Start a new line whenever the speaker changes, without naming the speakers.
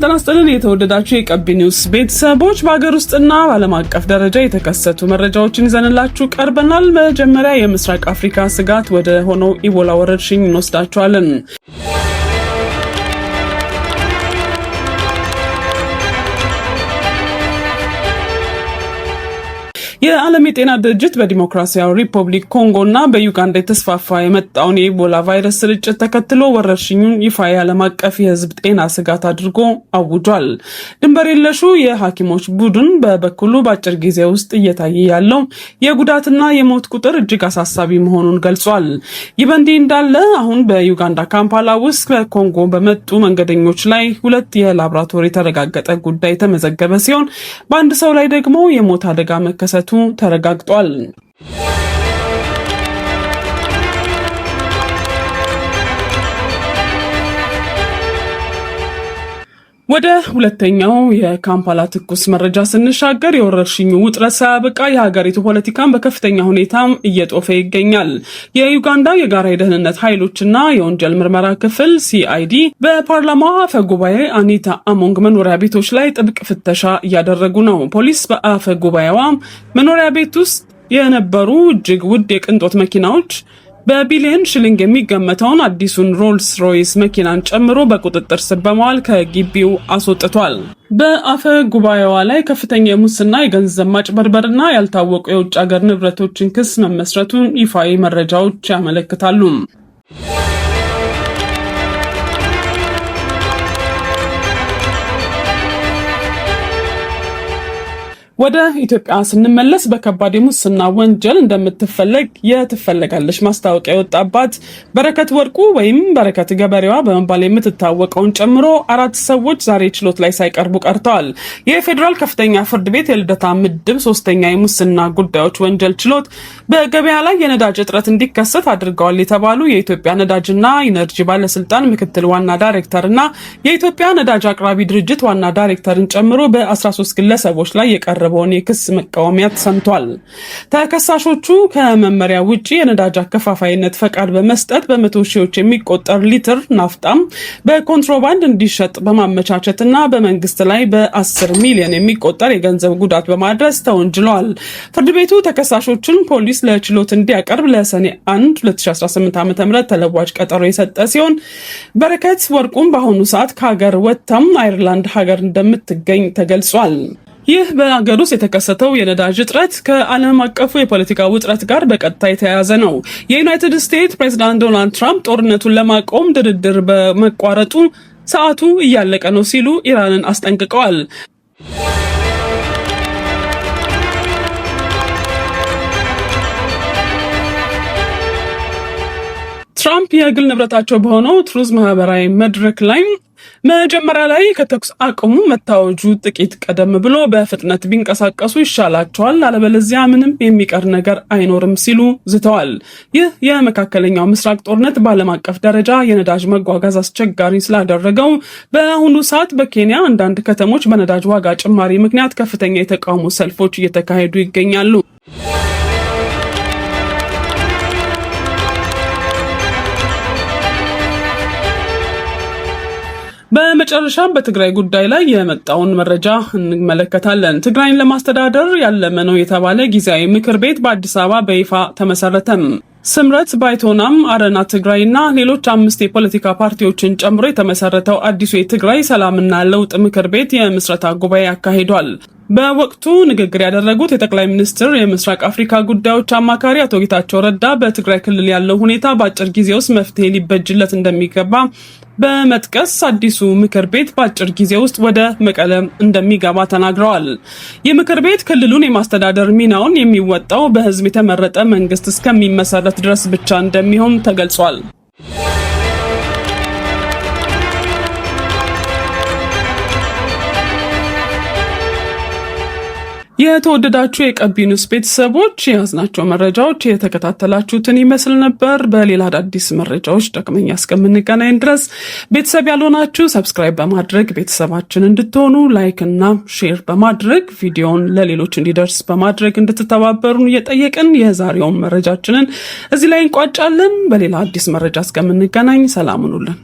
ጤና ይስጥልን የተወደዳችሁ የቀቢ ኒውስ ቤተሰቦች፣ በሀገር ውስጥና በዓለም አቀፍ ደረጃ የተከሰቱ መረጃዎችን ይዘንላችሁ ቀርበናል። መጀመሪያ የምስራቅ አፍሪካ ስጋት ወደ ሆነው ኢቦላ ወረርሽኝ እንወስዳችኋለን። የዓለም የጤና ድርጅት በዲሞክራሲያዊ ሪፐብሊክ ኮንጎ እና በዩጋንዳ የተስፋፋ የመጣውን የኢቦላ ቫይረስ ስርጭት ተከትሎ ወረርሽኙን ይፋ የዓለም አቀፍ የሕዝብ ጤና ስጋት አድርጎ አውጇል። ድንበር የለሹ የሐኪሞች ቡድን በበኩሉ በአጭር ጊዜ ውስጥ እየታየ ያለው የጉዳትና የሞት ቁጥር እጅግ አሳሳቢ መሆኑን ገልጿል። ይህ በእንዲህ እንዳለ አሁን በዩጋንዳ ካምፓላ ውስጥ ከኮንጎ በመጡ መንገደኞች ላይ ሁለት የላብራቶሪ የተረጋገጠ ጉዳይ የተመዘገበ ሲሆን በአንድ ሰው ላይ ደግሞ የሞት አደጋ መከሰቱ ተረጋግጧል። ወደ ሁለተኛው የካምፓላ ትኩስ መረጃ ስንሻገር የወረርሽኙ ውጥረት ሳያበቃ የሀገሪቱ ፖለቲካን በከፍተኛ ሁኔታም እየጦፈ ይገኛል። የዩጋንዳ የጋራ የደህንነት ኃይሎችና የወንጀል ምርመራ ክፍል ሲአይዲ በፓርላማዋ አፈ ጉባኤ አኒታ አሞንግ መኖሪያ ቤቶች ላይ ጥብቅ ፍተሻ እያደረጉ ነው። ፖሊስ በአፈ ጉባኤዋ መኖሪያ ቤት ውስጥ የነበሩ እጅግ ውድ የቅንጦት መኪናዎች፣ በቢሊዮን ሽሊንግ የሚገመተውን አዲሱን ሮልስ ሮይስ መኪናን ጨምሮ በቁጥጥር ስር በመዋል ከግቢው አስወጥቷል። በአፈ ጉባኤዋ ላይ ከፍተኛ የሙስና፣ የገንዘብ ማጭበርበርና ያልታወቁ የውጭ ሀገር ንብረቶችን ክስ መመስረቱን ይፋዊ መረጃዎች ያመለክታሉ። ወደ ኢትዮጵያ ስንመለስ በከባድ የሙስና ወንጀል እንደምትፈለግ የትፈለጋለች ማስታወቂያ የወጣባት በረከት ወርቁ ወይም በረከት ገበሬዋ በመባል የምትታወቀውን ጨምሮ አራት ሰዎች ዛሬ ችሎት ላይ ሳይቀርቡ ቀርተዋል። የፌዴራል ከፍተኛ ፍርድ ቤት የልደታ ምድብ ሶስተኛ የሙስና ጉዳዮች ወንጀል ችሎት በገበያ ላይ የነዳጅ እጥረት እንዲከሰት አድርገዋል የተባሉ የኢትዮጵያ ነዳጅና ኢነርጂ ባለስልጣን ምክትል ዋና ዳይሬክተር እና የኢትዮጵያ ነዳጅ አቅራቢ ድርጅት ዋና ዳይሬክተርን ጨምሮ በ13 ግለሰቦች ላይ የቀረበውን የክስ መቃወሚያ ተሰምቷል። ተከሳሾቹ ከመመሪያ ውጪ የነዳጅ አከፋፋይነት ፈቃድ በመስጠት በመቶ ሺዎች የሚቆጠር ሊትር ናፍጣም በኮንትሮባንድ እንዲሸጥ በማመቻቸትና በመንግስት ላይ በ10 ሚሊዮን የሚቆጠር የገንዘብ ጉዳት በማድረስ ተወንጅለዋል። ፍርድ ቤቱ ተከሳሾቹን ፖሊስ ለችሎት እንዲያቀርብ ለሰኔ 1 2018 ዓ.ም ተለዋጭ ቀጠሮ የሰጠ ሲሆን በረከት ወርቁም በአሁኑ ሰዓት ከሀገር ወጥታም አይርላንድ ሀገር እንደምትገኝ ተገልጿል። ይህ በአገር ውስጥ የተከሰተው የነዳጅ እጥረት ከዓለም አቀፉ የፖለቲካ ውጥረት ጋር በቀጥታ የተያያዘ ነው። የዩናይትድ ስቴትስ ፕሬዚዳንት ዶናልድ ትራምፕ ጦርነቱን ለማቆም ድርድር በመቋረጡ ሰዓቱ እያለቀ ነው ሲሉ ኢራንን አስጠንቅቀዋል። ትራምፕ የግል ንብረታቸው በሆነው ትሩዝ ማህበራዊ መድረክ ላይ መጀመሪያ ላይ ከተኩስ አቁሙ መታወጁ ጥቂት ቀደም ብሎ በፍጥነት ቢንቀሳቀሱ ይሻላቸዋል፣ አለበለዚያ ምንም የሚቀር ነገር አይኖርም ሲሉ ዝተዋል። ይህ የመካከለኛው ምስራቅ ጦርነት በዓለም አቀፍ ደረጃ የነዳጅ መጓጓዝ አስቸጋሪ ስላደረገው በአሁኑ ሰዓት በኬንያ አንዳንድ ከተሞች በነዳጅ ዋጋ ጭማሪ ምክንያት ከፍተኛ የተቃውሞ ሰልፎች እየተካሄዱ ይገኛሉ። በመጨረሻም በትግራይ ጉዳይ ላይ የመጣውን መረጃ እንመለከታለን። ትግራይን ለማስተዳደር ያለመ ነው የተባለ ጊዜያዊ ምክር ቤት በአዲስ አበባ በይፋ ተመሰረተም። ስምረት፣ ባይቶናም፣ አረና ትግራይ እና ሌሎች አምስት የፖለቲካ ፓርቲዎችን ጨምሮ የተመሰረተው አዲሱ የትግራይ ሰላምና ለውጥ ምክር ቤት የምስረታ ጉባኤ አካሂዷል። በወቅቱ ንግግር ያደረጉት የጠቅላይ ሚኒስትር የምስራቅ አፍሪካ ጉዳዮች አማካሪ አቶ ጌታቸው ረዳ በትግራይ ክልል ያለው ሁኔታ በአጭር ጊዜ ውስጥ መፍትሄ ሊበጅለት እንደሚገባ በመጥቀስ አዲሱ ምክር ቤት በአጭር ጊዜ ውስጥ ወደ መቀለ እንደሚገባ ተናግረዋል። የምክር ቤት ክልሉን የማስተዳደር ሚናውን የሚወጣው በህዝብ የተመረጠ መንግስት እስከሚመሰረት ድረስ ብቻ እንደሚሆን ተገልጿል። የተወደዳችሁ የቀቢ ኒውስ ቤተሰቦች፣ የያዝናቸው መረጃዎች የተከታተላችሁትን ይመስል ነበር። በሌላ አዳዲስ መረጃዎች ዳግመኛ እስከምንገናኝ ድረስ ቤተሰብ ያልሆናችሁ subscribe በማድረግ ቤተሰባችን እንድትሆኑ፣ like እና share በማድረግ ቪዲዮን ለሌሎች እንዲደርስ በማድረግ እንድትተባበሩን እየጠየቅን የዛሬውን መረጃችንን እዚህ ላይ እንቋጫለን። በሌላ አዲስ መረጃ እስከምንገናኝ ሰላም ሁኑልን።